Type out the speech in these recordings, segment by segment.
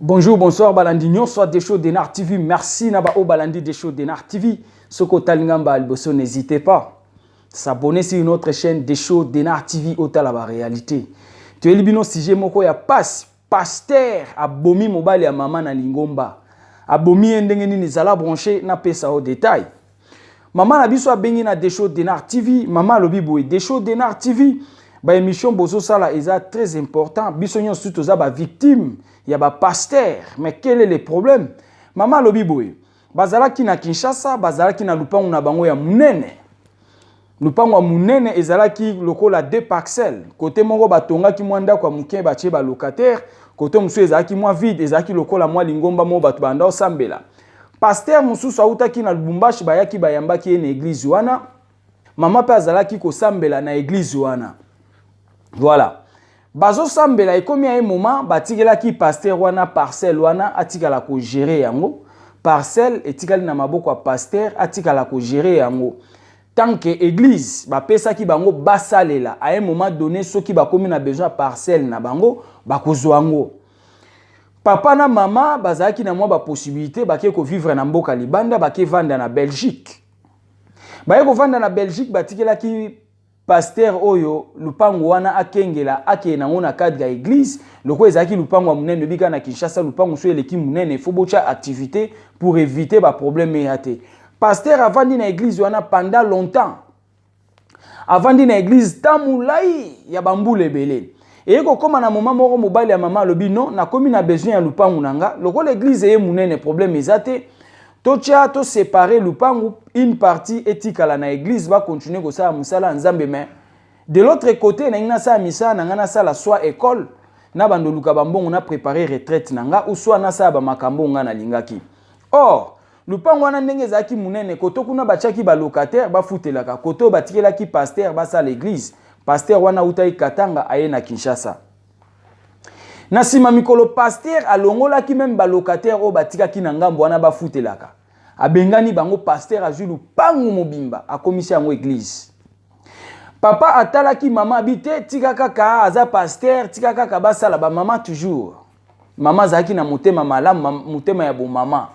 Bonjour, bonsoir, balandi nyonso Desho Denar TV. Merci na ba o balandi Desho Denar TV. Soko talingamba liboso, n'hésitez pas. S'abonner sur notre chaîne Desho Denar TV otala ba réalité. Toyeli bino sujet moko ya passe pasteur abomi mobali ya mama na lingomba. Abomi ye ndenge nini? Zala branché na pesa o détail. Mama na biso abengi na Desho Denar TV. Mama alobi boye: Desho Denar TV, ba émission bozosala eza très important. Biso nyonso toza ba victime ya ba pasteur. Mais quel est le problème? Mama alobi boye: bazalaki na Kinshasa, bazalaki na lupango na bango ya monene. Lupango ya monene ezalaki lokola deux parcelles. Côté moko batongaki mwa ndako ya moke, batie balocataire. Côté mosusu ezalaki mwa vide, ezalaki lokola mwa lingomba moko bato banda osambela. Pasteur mosusu autaki na Lubumbashi, bayaki bayambaki ye na église wana. Mama mpe azalaki kosambela na église wana. Voilà, bazosambela, ekomi ya ye moment batikelaki pasteur wana parcelle wana, atikala kogérer yango. Parcelle etikali na maboko ya pasteur, atikala kogérer yango tant que église bapesaki bango basalela. À un moment donné, soki bakomi na besoin ya parcelle na bango, bakozwa yango. Papa na mama bazalaki na mwa bapossibilité, bake kovivre na mboka libanda, bake vanda na Belgique. Baye kovanda na Belgique, batikelaki pasteur oyo lupango wana, akengela, akende nango na cadre ya église. Lokola ezalaki lupango ya monene, ebika na Kinshasa, lupango so eleki monene, faut botya activité pour éviter baproblème eya te. Pasteur avandi na église wana pendant longtemps, avandi na église ta molai ya bambula ebele. Eye kokóma na moma moko, mobali ya mama alobi: non, nakomi na besoin ya lupangu na nga. Lokola église eye monene, problème eza te, totya toséparer lupangu, une partie etikala na église, bacontinuer kosala mosala ya Nzambe, mais de l'autre côté nangi nasala misala na nga, nasala soit école na bando oluka bambongo, na préparer retraite na nga, ou soit nasala bamakambo nga nalingaki. Or lupango wana, ndenge ezalaki monene, côté kuna batiaki balocataire bafutelaka, côté oyo batikelaki pasteur basala église. Pasteur wana autaki Katanga, aye na Kinshasa. Na nsima mikolo, pasteur alongolaki même balocataire oyo batikaki na ngambo wana bafutelaka, abengani bango. Pasteur azwi lupangu mobimba, akomisi yango église. Papa atalaki mama, abi te, tika kaka, aza pasteur, tika kaka basala. Bamama toujours, mama azalaki na motema malamu, motema ya bomama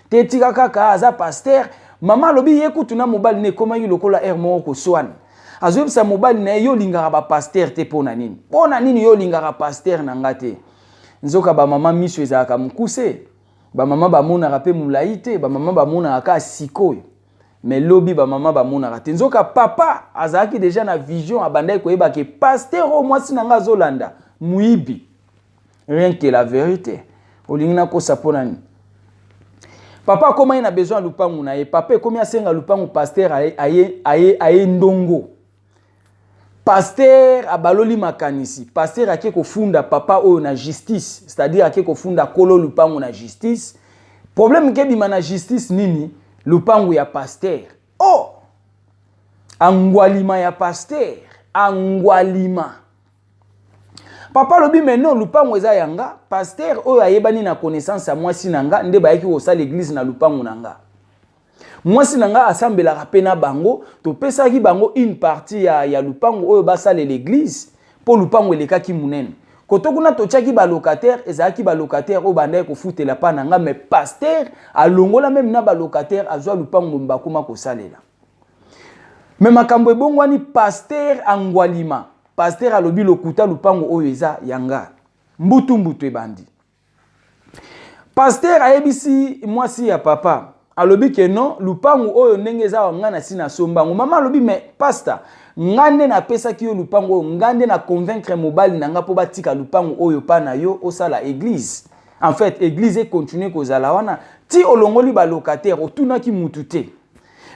te, tika kaka, aza pasteur. Mama alobi ye kutu na mobali na ekomaki lokola aire moko koswana. Azoyebisa mobali na ye: yo olingaka bapasteur te, mpo na nini? Mpo na nini yo olingaka pasteur na nga te? Nzoka bamama miso ezalaka mokuse, bamama bamonaka mpe molai te, bamama bamonaka kaka sikoyo, mais lobi bamama bamonaka te. Nzoka papa azalaki déjà na vision, abandaki koyeba ke pasteur oyo mwasi na nga azolanda, moyibi. Rien que la vérité, olingi nakosa mpo na nini? Papa akomaki na besoin ya lupangu na ye. Papa ekomi asenga lupangu, pasteur aye, aye, aye, aye ndongo. Pasteur abaloli makanisi. Pasteur ake kofunda papa oyo na justice, c'est-à-dire ake kofunda kolo lupangu na justice. Problème kebima na justice nini? Lupangu ya pasteur. Oh, angwalima ya pasteur, angwalima. Papa alobi: mais non, lupango eza ya nga. Pasteur oyo ayebani na connaissance ya mwasi na nga, nde bayaki kosala église na lupango na nga. Mwasi na nga asambelaka mpe na bango. Topesaki bango une partie ya lupango oyo basalela église, mpo lupango elekaki monene. Côté kuna totiaki balocataire, ezalaki balocataire oyo bandaki kofutela mpa na nga. Mais pasteur alongola même na balocataire, azwa lupango mobimba, akóma kosalela. Mais makambo ebongwani, pasteur angwalima, pasteur alobi lokuta, lupango oyo eza ya nga. Mbutu mbutu ebandi. Pasteur ayebisi mwasi ya papa, alobi ke non, lupango oyo ndenge eza wa, nga na si nasombango. Mama alobi: mais pasteur, nga nde napesaki yo lupango oyo, nga nde na convaincre mobali na nga mpo batika lupango oyo mpa na yo, osala église. En fait, église econtinuer kozala wana ti olongoli balocataire, otunaki mutu te.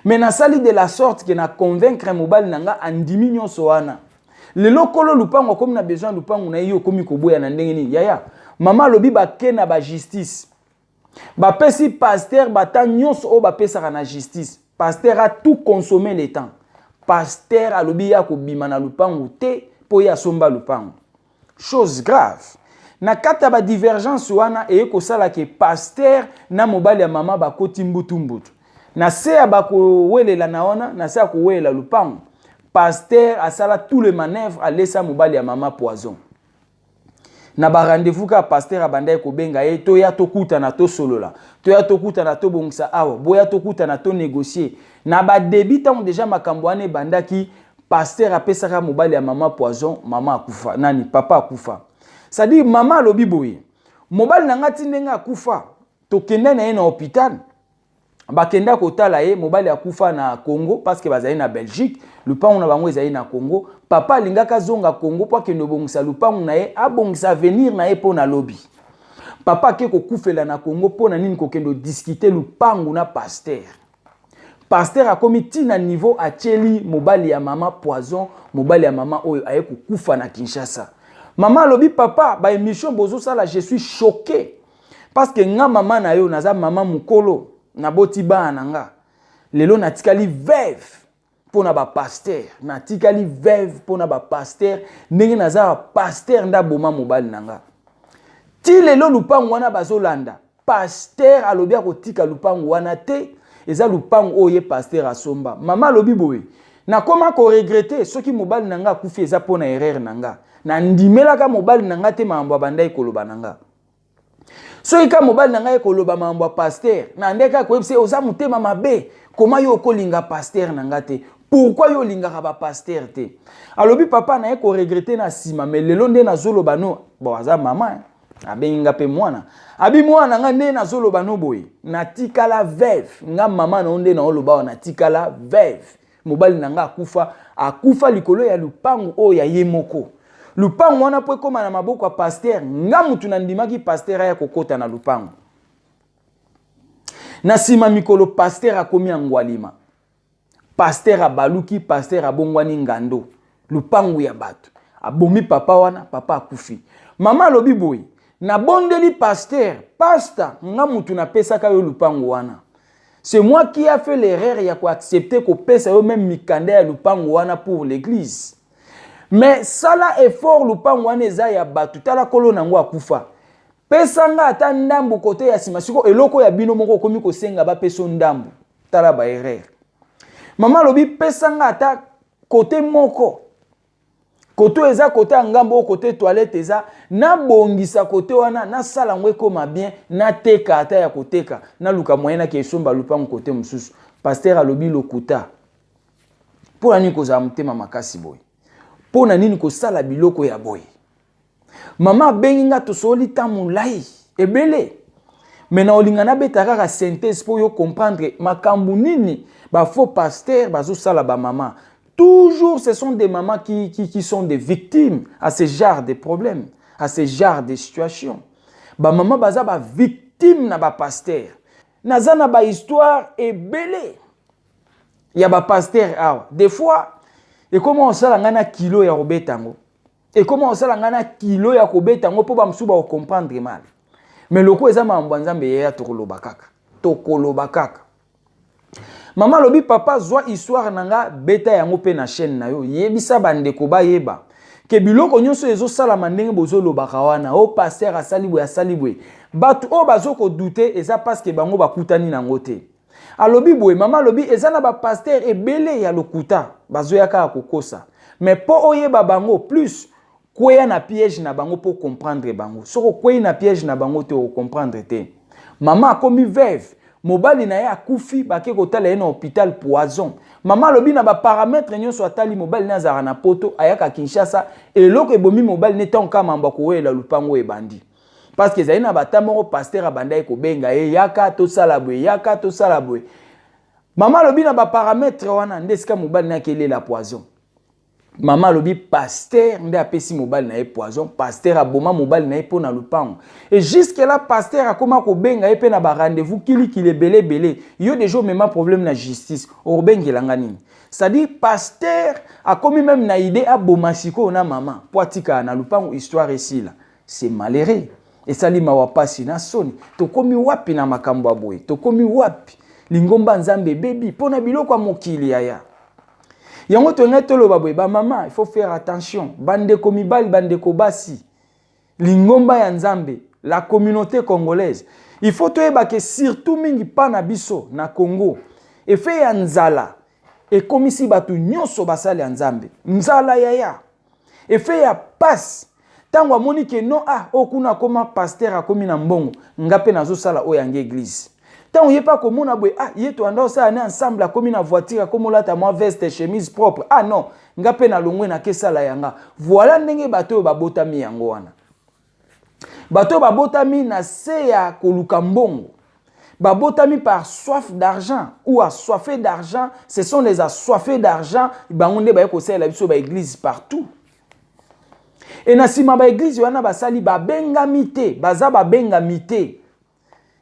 Mais nasali de la sorte ke na convaincre mobali na nga, andimi nyonso wana. Lelo kolo lupango akomi na besoin ya lupango na ye, yo okomi koboya na ndenge nini, yaya? Mama alobi bake na bajustice, bapesi pasteur bata nyonso oyo bapesaka na justice. Pasteur a tout consommé le temps. Pasteur alobi ye akobima na lupango te, mpo ye asomba lupango. Chose grave, na kati ya badivergence wana, eye kosala ke pasteur na mobali ya mama bakoti mbutu mbutu na se ya bakowelela na wana, na se ya kowelela lupango. Pasteur asala tous les manœuvres, alesa mobali ya mama poison. Na ba rendez-vous kaka pasteur abandaki kobenga ye, toya tokutana tosolola, toya tokutana tobongisa awa, boya tokutana tonégocier. Na badébut, ntango déjà makambo wana ebandaki, pasteur apesaka mobali ya mama poison. Mama akufa, nani, papa akufa. C'est-à-dire mama alobi boye: mobali na nga ti ndenge akufa, tokende na ye na hôpital, bakenda kotala ye. Mobali akufa na Congo, parce que bazali na Belgique, lupango na bango ezali na Congo. Papa alingaki azonga Congo mpo akende obongisa lupango na ye, abongisa avenir na ye mpo na lobi. Papa ake kokufela na Congo. Mpo na nini? Kokende odiscuter lupango na pasteur. Pasteur akomi ntina niveau atieli mobali ya mama poison. Mobali ya mama oyo aye kokufa na Kinshasa. Mama alobi: papa, baémission bozosala, je suis choqué, parce que nga mama na yo, naza mama mokolo, naboti bana na nga, lelo natikali veuve mpo na bapasteur, natikali veuve mpo na bapasteur. Ndenge naza, pasteur nde aboma mobali na nga. Ti lelo lupango wana bazolanda. Pasteur alobi akotika lupango wana te, eza lupango oyo ye pasteur asomba. Mama alobi boye: nakoma koregretter, soki mobali na nga akufi, eza mpo na erreur na nga. Nandimelaka mobali na nga te, makambo abandaki koloba na nga. Soki ka mobali na ngai koloba makambo ya pasteur, na nde kaka koyebisa: oza motema mabe, koma yo okolinga pasteur na nga te, pourquoi yo olingaka bapasteur te? Alobi papa na ye koregretter na nsima. Mais lelo nde nazoloba no bon, aza mama, abengi nga mpe mwana, abi mwana nga, nde nazoloba no boye, natikala veuve. Nga mama na yo nde naoloba awa, natikala veuve. Mobali na nga akufa, akufa likolo ya lupangu oyo ya ye moko. Lupangu wana, mpo ekóma na maboko ya pasteur, nga mutu nandimaki pasteur aya kokɔta na lupangu. Na nsima mikolo, pasteur akomi ya ngwalima, pasteur abaluki, pasteur abongwani ngando. Lupangu ya bato, abomi papa wana, papa akufi. Mama alobi boye: nabondeli pasteur: pasteur, nga mutu napesaka yo lupangu wana, c'est moi qui a fait l'erreur ya koaccepter kopesa yo même mikanda ya lupangu wana pour l'église, mais sala effort, lupangu wana eza ya bato, tala kolo nango akufa, pesa nga ata ndambu kote ya nsima. Siko eloko ya bino moko, okomi kosenga bapesa ndambu, tala baerreur. Mama alobi: pesa nga ata kote moko, kote oyo eza kote ya ngambo oyo, kote toilette eza, nabongisa kote wana, nasala yango ekóma bien, nateka ata ya koteka, naluka moyen nake esomba lupango kote mosusu. Pasteur alobi: lokuta. Mpo na nini kozala motema makasi boye? Mpo na nini kosala biloko ya boye? Mama abengi nga, tosoli ta molai ebele, mais na olinga nabeta kaka synthèse mpo yo comprendre makambo nini bafaux pasteur bazosala bamama. Toujours ce sont des mamans qui sont des victimes à ce genre de problèmes, à ce genre de situation. Bamama baza bavictime na bapasteur. Naza na bahistoire ebele ya bapasteur awa. Des fois ekoma kosala ngai na kilo ya kobeta yango, ekoma kosala ngai na kilo ya kobeta yango, mpo bamosusu bakocomprendre mal. Mais loko eza makambo ya Nzambe, yeya, tokoloba kaka, tokoloba kaka. Mama alobi: papa, zwa histoire na nga, beta yango mpe na chaîne na yo, yebisa bandeko bayeba ke biloko nyonso ezosalama ndenge bozolobaka wana, o pasteur asali boye, asali boye. Bato oyo bazokodouter, eza parce que bango bakutani nango te. Alobi boye, mama alobi, eza na bapasteur ebele ya lokuta, bazoya kaka kokosa. Mais mpo oyeba bango plus, kweya na piège na bango mpo comprendre bango. Soki okwei na piège na bango te, okocomprendre te. Mama akomi veuve, mobali na ye akufi, bake kotala ye na hôpital, poison. Mama alobi na baparamètre nyonso atali, mobali ne azalaka na Poto, ayaka Kinshasa. Eloko ebomi mobali ne, ntango kaka mambo akowela lupango ebandi, parce que ezali na bata moko pasteur abandaki kobenga ye: yaka tosala boye, yaka tosala boye. Mama alobi na baparamètre wana nde esika mobali ne akelela poison. Mama alobi pasteur nde apesi mobali na ye poison, pasteur aboma mobali na ye mpo na lupango. Et jusque là pasteur akóma kobenga ye mpe na barendez-vous kilikili ebele ebele. Yo déjà omema problème na justice, okobengelanga nini? C'est-à-dire pasteur akomi même na idée aboma sikoyo na mama mpo atikala na lupango, histoire esila. C'est malheureux, esali mawa, pasi na soni. Tokomi wapi na makambo ya boye? Tokomi wapi? Lingomba Nzambe ebebi mpo na biloko ya mokili. Yaya, yango tolingai toloba boye: bamama, il faut faire attention. Bandeko mibali, bandeko basi, lingomba ya Nzambe, la communauté congolaise, il faut toyeba ke surtout mingi mpa na biso na Congo, effet ya nzala ekomisi bato nyonso basali ya Nzambe. Nzala, yaya, effet ya pasi. Ntango amoni ke non, ah, oyo kuna akoma pasteur, akomi na mbongo, nga mpe nazosala oyo yange église. Ntango ye mpe akomona boye, ah, ye toanda osala ne ensemble, akomi na voiture, akomi olata mwa veste, chemise propre, ah non, nga mpe nalongwe, nakesala yanga. Voilà ndenge bato oyo babotami yango wana. Bato oyo babotami na se ya koluka mbongo, babotami par soif d'argent ou assoiffé d'argent, ce sont les assoiffés d'argent. Bango nde baye kosalela biso baéglise partout. E na nsima baéglise wana basali babengami te, baza babengami te.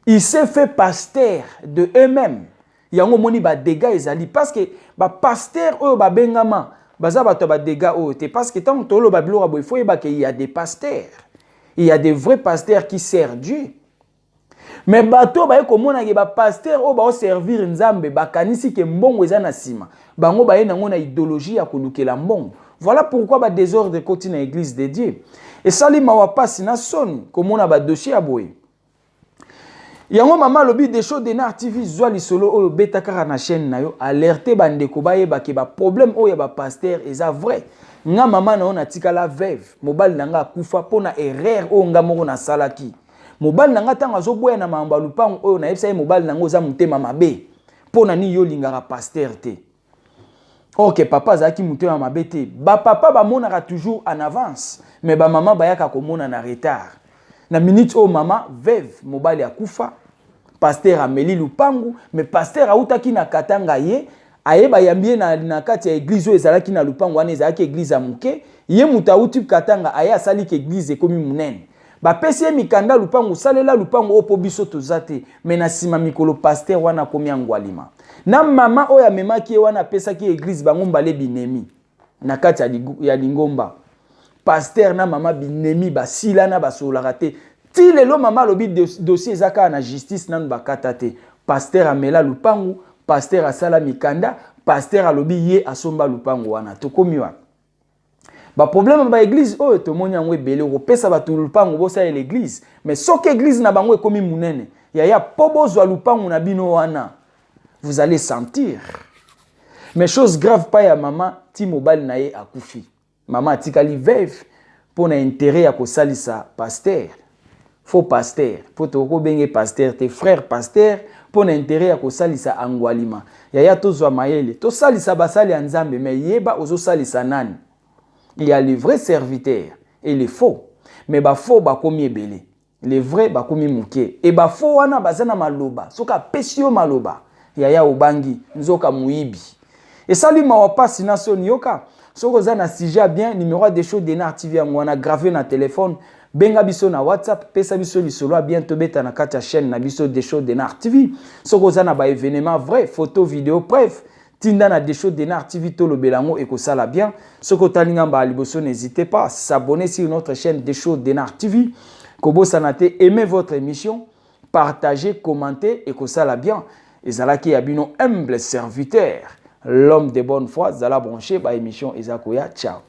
Il s'est fait pasteur de eux-mêmes. Yango omoni badégâts ezali, parce que bapasteur oyo babengama baza bato ya badégâts oyo te. Parce que ntango toloba biloko ya boye, faut yeba ke il y a des pasteurs, il y a des vrais pasteurs qui servent Dieu. Mais bato oyo baye komona ke bapasteur oyo baoservir Nzambe bakanisi ke mbongo eza na nsima, bango baye nango na idéologie ya kolukela mbongo. Voilà pourquoi badésordre ekoti na église de Dieu. Esali mawa, mpasi na soni komona badossier ya boye. Yango mama alobi, Desho Denar TV, zwa lisolo oyo, beta kaka na chaîne na yo, alerte bandeko bayebake baproblème oyo ya bapasteur eza vrai. Nga mama na yo natikala veuve, mobali na nga akufa mpo na erreur oyo nga moko nasalaki. Mobali na nga, ntango azoboya na makambo ya lupango oyo, nayebisa ye: "Mobali na nga, oza motema mabe, mpo na nini yo olingaka pasteur te?" Ok, papa azalaki motema mabe te. Bapapa bamonaka toujours en avance, mais bamama bayaka komona na retard. Na minute oyo mama veuve, mobali akufa, pasteur ameli lupangu. Mais pasteur autaki na Katanga, ye ayeba yambi ye na kati ya église oyo ezalaki na lupangu wana. Ezalaki église ya moke. Ye moto auti Katanga, aye asaliki église ekomi monene, bapesi ye mikanda, lupangu, salela lupangu oyo mpo biso toza te. Mais na nsima mikolo, pasteur wana akomi angwalima na mama oyo amemaki ye wana, apesaki église. Bango mbale binemi na kati ya lingomba. Pasteur na mama binemi, basilana, basololaka te ti lelo. Mama alobi dossier eza kaka na justice, nanu bakata te. Pasteur amela lupangu, pasteur asala mikanda, pasteur alobi ye asomba lupangu wana. Tokomi wapi? Baproblème ya baéglise oyo tomoni yango ebele. Okopesa bato lupangu, bosalela église, mais soki église na bango ekomi monene, yaya, mpo bozwa lupangu na bino wana, vous allez sentir. Mais chose grave, pa ya mama, ti mobali na ye akufi, mama atikali veuve mpo na intérêt ya kosalisa pasteur, faux pasteur, mpo tokobenge pasteur te, frère pasteur, mpo na intérêt ya kosalisa angwalima. Yaya, tozwa mayele, tosalisa basali ya Nzambe, mais yeba ozosalisa nani. Il y a les vrais serviteurs et les faux, mais bafaux bakomi ebele, les vrais bakomi moke. E bafaux wana baza na maloba, soki apesi yo maloba, yaya, obangi, nzoka moyibi. Esali mawa, mpasi na soni. Yoka, soki oza na sujet bien, numéro ya Desho Denar TV yango wana, grave na telefone, benga biso na WhatsApp, pesa biso lisolo ya bien, tobeta na kati ya chaîne na biso Desho Denar TV. Soki oza na baévénement vrai, photo, vidéo, preuve, tinda na Desho Denar TV, tolobela yango, ekosala bien. Soki otali nga mbala liboso, n'hésitez pas à s'abonner sur notre chaîne Desho Denar TV. Kobosana te, aimez votre émission, partagez, commentez, ekosala bien. Ezalaki ya bino humble serviteur, l'homme de bonne foi. Zala branché, baémission eza koya. Ciao.